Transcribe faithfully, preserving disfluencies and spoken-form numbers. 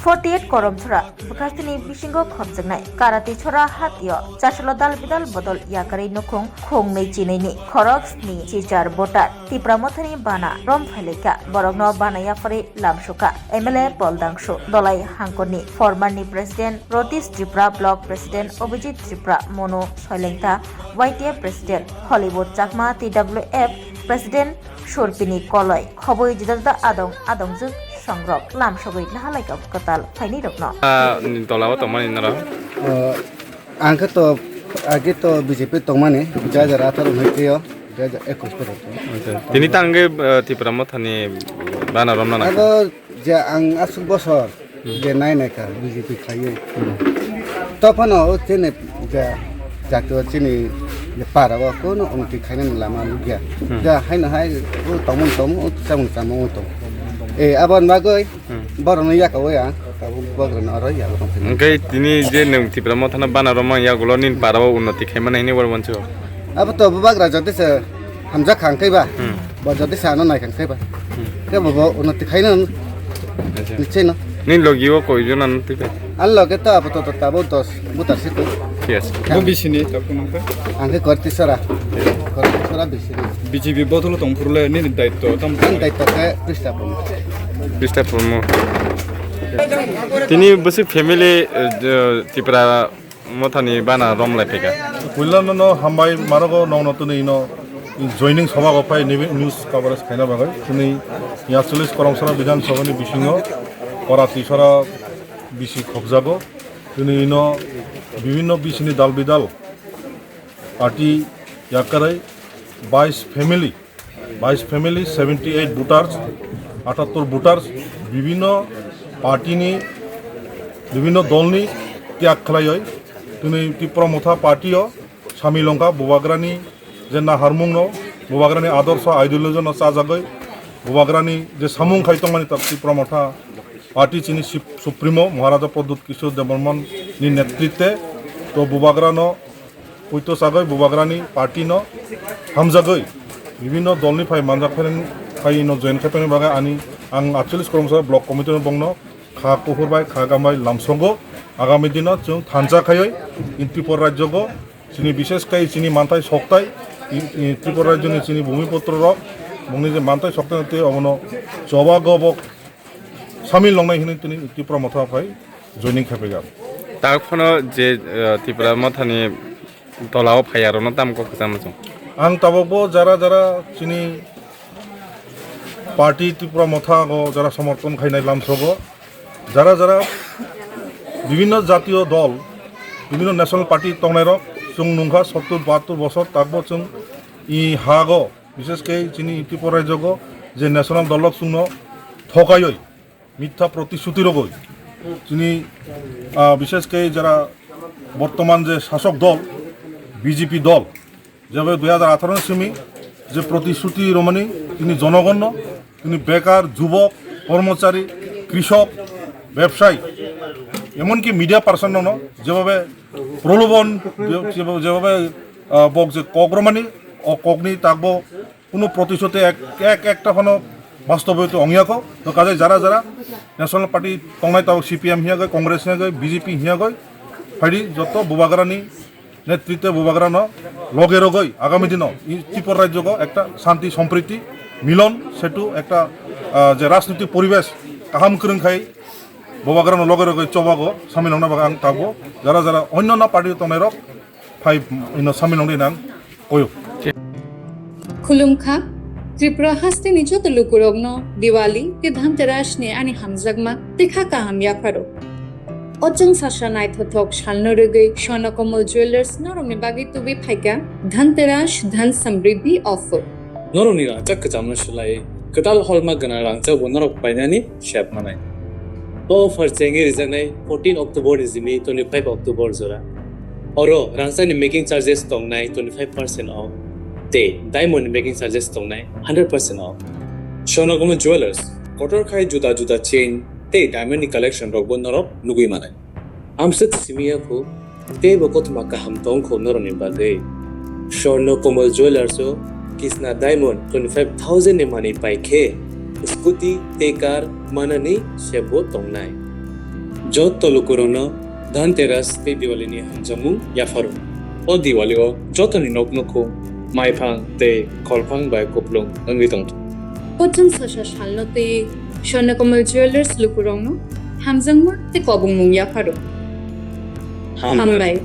Forty eight Koromthura bwkhastini bisingo khopjaknai Karati Chora hatio chasalo dal bidal bodol yakarwi nukhung khungnwi chinwini khorok sni chichar voter Tipra Mothani bana rom phailaikha, borokno bana yaphari lamsukha M L A Pol Dangsu, Dolai Hangkorni formerni President Rotish Tripura, Block President Abhijit Tripura, Monu Soilengta, Y T F President Hollywood Chakma, T W F President Surpini Koloi, khoboi juda juda adong adongjwk songrok lamsogwi nahalaikha kwtal phainirokno. Ah, ni tola o tongmani norok? Ah, ang khe to, age to B J P tongmani, dui hajar atharo hwnkhe o, dui hajar ekwis pore. Acha. Tini tangwi, ah, Tipra Mothani bana romna nangkha? Abo je ang aswk bosor, hmm, je nai naikha B J P khlaiwi. Hmm. Tophano o chini je jatio chini je para o kuno unnoti khainani lama nukya. Hmm. Ja haino hai o tongmung tongmung, o chamung chamung tong. E, aboni bagwi, hmm, borokno yakawi ang tabuk bubagrano oro yago tongphini. Hwnkhe tini je nwng Tipra Mothano bana romani yagulo nini para o unnoti khaimani hwnwi oro wansukha? Abo to bubagra jodi se hamjak kha hwnkhe ba, hmm, bo jodi se ano nai kha hwnkhe ba, hmm, khe bo, bo unnoti khaino. Acha. Nicheno. Nini logi o koi jona no twi kha? Ani loge to apato to tabuk dos butar se koi. Thik ase. Bo bisini takhuk nang kha? Ang khe Kortisora. Kortisora bisini. B J P bodolo tong phuru le nini daitto tam? Ani daitto khe Krista Promo. Krista Promo. Tini bwswk family, eh, Tipra Mothani bana rom lai phaikha. Puilano no hambai marogo nongno tini ino joining sobago phai nibi news coverage khaina bagwi. Tini yatcholish Koromsora Bidhan Sabhani bisingo Korati Sora bisi khobjago. Tini ino bibinno bisini dal bidal party yakarwi bais family, bais family, seventy eight voters, atattor voters, bibinno party ni, bibinno dol ni tyag khlaiwi tini Tipra Motha party o samil wngkha. Bubagrani je naharmung no, Bubagrani adorsho ideology no chajagwi, Bubagrani je samung khai tongmani ta Tipra Motha party chini sip-, supremo Maharaja Pradyut Kishore Debbarman ni netritwe to Bubagrano poito chagwi Bubagrani party no hamjagwi bibinno dol ni phai manjak phai, phai no join khai tongni bagwi ani ang atcholish Koromsora block committee no bongno kha kuphur bai kha gam bai lamsogo. Agami dino chwng thansa khaiwi in Tripura rajyogo chini bishesh kai chini manthai soktai, i, i, Tripura rajyoni chini bhumiputro rok bongni je manthai soktai tei obono choba gobok samil longnai hinwi tini Tipra Motha phai joining khaipaiga. Tak phano je, eh, Tipra Mothani tolao phai arokno tamo kok kwchangma chwng? Ang tabukbo jara jara chini party Tipra Motha go jara somorthon khainai lamsogo, jara jara bibinno jatiyo dol, bibinno national party tongnairok chwng nungkha sottur bahattur bosor, takbo chwng i hago, bishesh khe chini Tripura rajyogo je national dolrok chwngno thokaiwi, mitha protishuti rogwi chini, ah, bishesh khe jara bortoman je sasok dol B J P dol, jebe dui hajar atharo ni simi je protishuti romani tini jonogonno, tini bekar, jubok, kormochari, krishok, bebsai, emonki media person no jebhabe prolobon, je-, jebhabe, ah, bok je kok romani, o kokni takbo Kuno protishuti ek, ek, ekta phano bastoboyito ongya kho. To kaje jara jara National Party tongnai tabuk C P M hiyagoi, Congress hiyagoi, B J P hiyagoi, phaidi joto Bubagrani netritwe Bubagrano loge rogoi agami dino i Tripura rajyogo ekta shanti, sompriti, milon setu ekta, ah, je rajnitik poribesh kaham kwrwng khai Bubagrano loge rogoi chobago samil ongna bagwi ang tabuk jara jara onyona party tongnairok phai ino samil ongdi nang koyo. Khulumkha, Tripura hasteni joto lukurokno Diwali tei Dhanteras ni ani hamjakma tei kha kaham yapharo. O chwng sasa naithothok salno rwgwi Swarna Kamal Jewellers norokni bagwi tubui phaikha Dhanteras Dhan Samriddhi offer. Norokni rangchak kwchamno swlaiwi kwtal holma gwnang rangchak bo norok painani sep manai. O offer chengwi rijaknai fourteen October ni simi twenty-five October jora. Oro rangchakni making charges tongnai twenty-five percent off tei diamond ni making charges tongnai hundred percent off. Swarna Kamal Jewellers, kotor khai juda juda chain tei diamond ni collection rokbo norok nugwi manai. Amswk simi ya kho, teibo kothoma kaham tong kho norokni bagwi. Swarna Kamal Jewellers o Kisna Diamond twenty-five thousand ni manwi pai khe, scooty tei car manani sebo tongnai. Joto lukurokno Dhanteras tei Diwali ni hamjakmung yapharo. O Diwali o jotoni nok nukhung maiphang tei kholphang bai kuplung wngwi tongthung. O chwngsacha salno twi Swarnakomal Jewellers lukurokno hamjakmung tei kobongmung yapharo. Hambai.